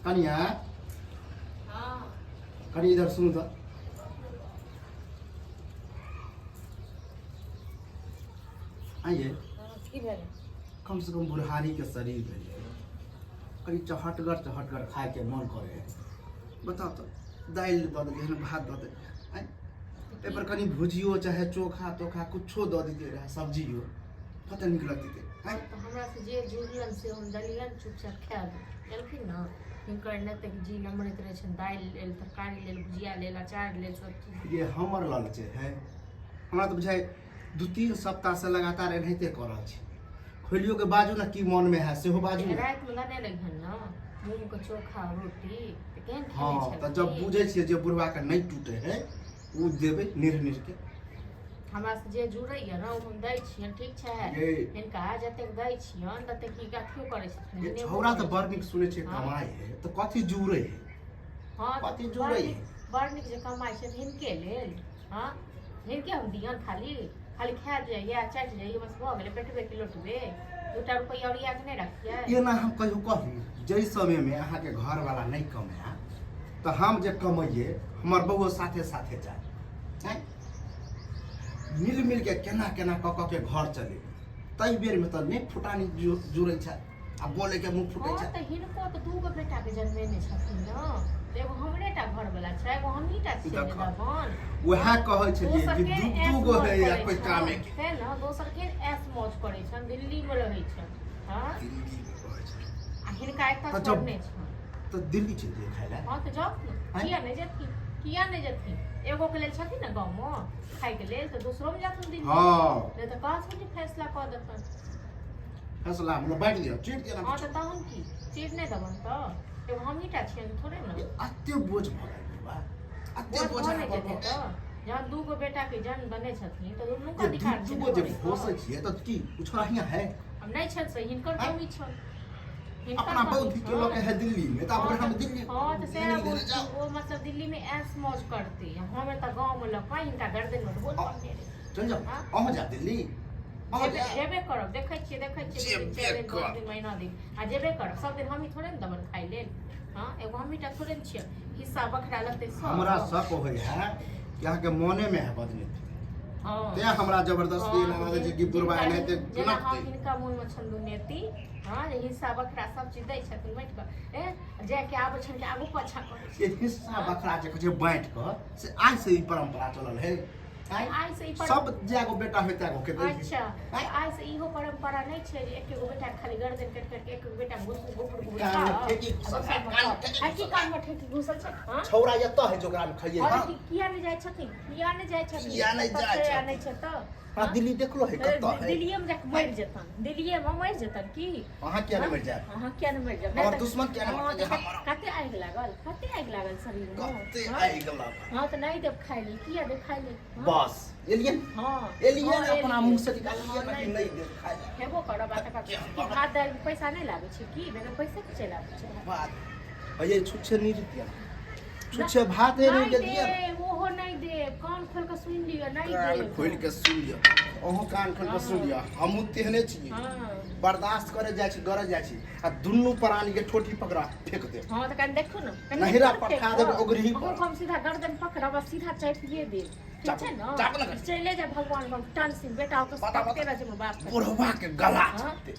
कनिया, कनि इधर सुनू तऽ। आइए। की भेल? कम से कम बुढ़ारी के शरीर भेलै, कनि चहटगर चहटगर खायके मन करे है। बताउ तऽ, दालि दऽ देलियै हन, भात दऽ देलियै हन, एहिपर कनि भुजियो चाहे चोखा तोखा कुछो दऽ दितियै रहए, सब्जियो, कते नीक लगतै। आँय, तऽ हमरा से जे जुड़लन से हम देलियनि, चुपचाप खाय गेलखिन ने। हिनकर नहि तऽ जी नमरैत रहै छनि दालि लेल, तरकारी लेल, भुजिया लेल, अचार लेल, सब चीज। ये हमर ललचे है, हमरा तऽ बुझाइ 2-3 सप्ताह से लगातार एनाहिते कऽ रहल छी। खोलियो के बाजू ने, की मन में है सेहो बाजू ने। रातिमे देने रहियनि ने मूँगके चोखा रोटी, तऽ केहन खेने हँ, तऽ जब छलखिन? बुझै छियै जे बुढ़वा के नहि टूटे है, ओ देबै निर निर के। हमरा से जे जुड़ैया ने, ओ हम दै छियनि, ठीक छै? ये हिनका जतेक दै छियनि ततेक हिनका अथियो करै छथिन, ये नेबो छौड़ा तऽ करै बड़ नीक सुनै छियै हँ। कमाइ है, तऽ कथी जुड़ै है? हँ, तऽ कथी बड़ जुड़ै नीक है? बड़ नीक जे कमाइ छै हिनके लेल। हँ, हिनके हम दियनि? खाली खाली खा जाइए, चाटि जाइए, बस भऽ गेलै। पेटबे कि लोटबे, दूटा रुपैआ ओरिया कऽ नहि रखियै? एना हम कहियो कहली? जाहि समयमे अहाँके घरवाला नहि कमाए, तऽ हम जे कमैयै, हमर बौओ साथे साथे जाय। आँय, मिल मिल के केना केना कऽ कऽ के घर चलेबै। ताहि बेरमे तऽ नहि फुटानी जुड़ै छै आ बोलैके मुँह फुटै छै। तऽ हिनको तऽ दूगो बेटाके जन्मेने छथिन ने, तऽ एगो हमरे टा घरवला छै, एगो हमही टा छियै ने देखऽ। देबन। उएह कहै छलियै दोसर कि के दू ऐश दू गो मौज है या करै कोइ छन, कामे के तें ने दोसर के ऐश मौज करै छन, दिल्लीमे रहै छन। हँ, दिल्लीमे रहै छै। आ हिनका एतऽ तऽ जब छोड़ने छन। तऽ दिल्ली चलि जइयै खाय लए। हँ, तऽ जाउ ने। आँय? किया नहि जेथिन? किया नहि जेथिन? एगो के लेल छथिन ने गाँवमे खायके लेल, तऽ दोसरोमे जाथुन दिल्ली। हँ। नहि तऽ कहथुन जे फैसला कऽ देतन। फैसला मतलब बाँटि दिअ, चीर दिअ। हँ, तऽ तहन की चीर नहि देबनि? तऽ एगो हमही टा छियनि थोड़े ने। एते बोझ भऽ गेल बौआ, एते बोझ बोझ भऽ नहि अहाँ पर जेतै? भऽ तऽ जहन दू गो बेटाके जन्म देने छथिन तऽ दुनूके गेल। अधिकार दू छै दू ने गो जे करैके। घोसै छियै तऽ की ओ छोड़ा हियाँ है? हम नहि छनि से हिनकर आँय? कमी छनि, हिनकर अपना कमी बौद्धिक के लऽ के छनि। है दिल्ली में, तऽ आब हँ ओकरा हम तऽ दिल्ली हँ, तऽ सएह दिल्ली देने बोलथिन जाउ। ओ, मतलब दिल्ली में ऐश मौज करते, हम एतऽ गाँव में लऽ कऽ हिनका गर्दन में ढोल बन्हने रही। चल जाउ। हाँ? अहूँ जायब दिल्ली, अहूँ जेबे जायब। जेबे करब, देखै छियै, देखै छियै, 2 दिन, जेबे 4 दिन, 10 करब। दिन, महीना दिन आ जेबे करब। सब दिन हमही थोड़े ने देबनि खाइ लेल? हँ, एगो हमही टा थोड़े ने छियै, हिस्सा बखरा लगतै सब। हमरा शक होइ है कि अहाँके मोने में है बदनीति। हँ। तें हमरा जबरदस्ती हँ, एना लागै छै कि बुढ़बा जिनका एनाहिते जेना हम गुनकतै। हिनका मोनमे छनि दुर्नीति। हँ, जे हिस्सा बखरा सब चीज दै छथिन बाँटि कऽ, ए जायके आबै छनि कि आगू पाछा करै ये छथिन। हिस्सा बखरा जे कहै छै बाँटि कऽ, से आइ से ई परम्परा चलल है? आँय? आइ से ई पर सब जै गो बेटा होय तै गो के दै छै। अच्छा, तऽ आइ से इहो परम्परा नहि छै जे एके गो बेटा के खाली गर्दन काटि काटि के एक गो बेटा घुस घुस घुस कान मे ठेकी घुसल है, कान मे ठेकी आ की घुसल है। कान मे ठेकी घुसल छै? हँ, छौड़ा एतऽ है जे ओकरा मे खाइए। और हँ। की किया नहि जाइ छथिन? किया नहि जाइ छथिन? किया नहि एतऽ जाइ छै आ छथिन? नहि छै तऽ हमरा दिल्ली देखलो है, कतऽ है? दिल्लीए मे जाके मरि जेतन, दिल्लीए मे मरि जेतन की? अहाँ किया नहि मरि जायब? अहाँ किया नहि मरि जायब? हमर दुश्मन किया नहि मरतै जे हम मरब? कते आगि लागल, कते आगि लागल शरीर मे। कते हँ? आगि लागल। हँ, तऽ नहि देब खाय लेल? किया देब खाय लेल? हँ? बस एलियै। हँ। एलियै हँ, ने अपना एलियै। मुँह से निकाललियै ने हँ, कि नहि नहि देब खाय लए। खेबो करब आ तकर की भात दालि मे पैसा नहि लागै छै की? बगैर पैसे के चलि आबै छै भात। बात ये छुच्छे नहीं दिया, छुच्छे भात नहीं नहि के दिया। देब, ओहो नहि देब। कान खोल कऽ सुनि लिअ, नहि कान देब। खोलि के सुनि लिअ, अहूँ कान खोलि के सुनि लिअ। हमहूँ तेहने छियै। बर्दाश्त करे जाइ छी, गरज जाइ छी आ दुनू प्राणी के ठोठी पकड़ा फेंक देब। हँ, तऽ कनि देखू ने, कनि नहिरा देखू ने। पठा फेक देब कऽ। ओगरही पर। अहूँ हम सीधा गर्दन पकड़ब आ सीधा चापिए देब, ठीक चापू, छै ने? चापू ने कनि। चले जाय भगवान, टन सिंह बेटा ओकर बता, बता। तकते रहै छै हमर बाप। बुढ़वा के गला हँ। चापते।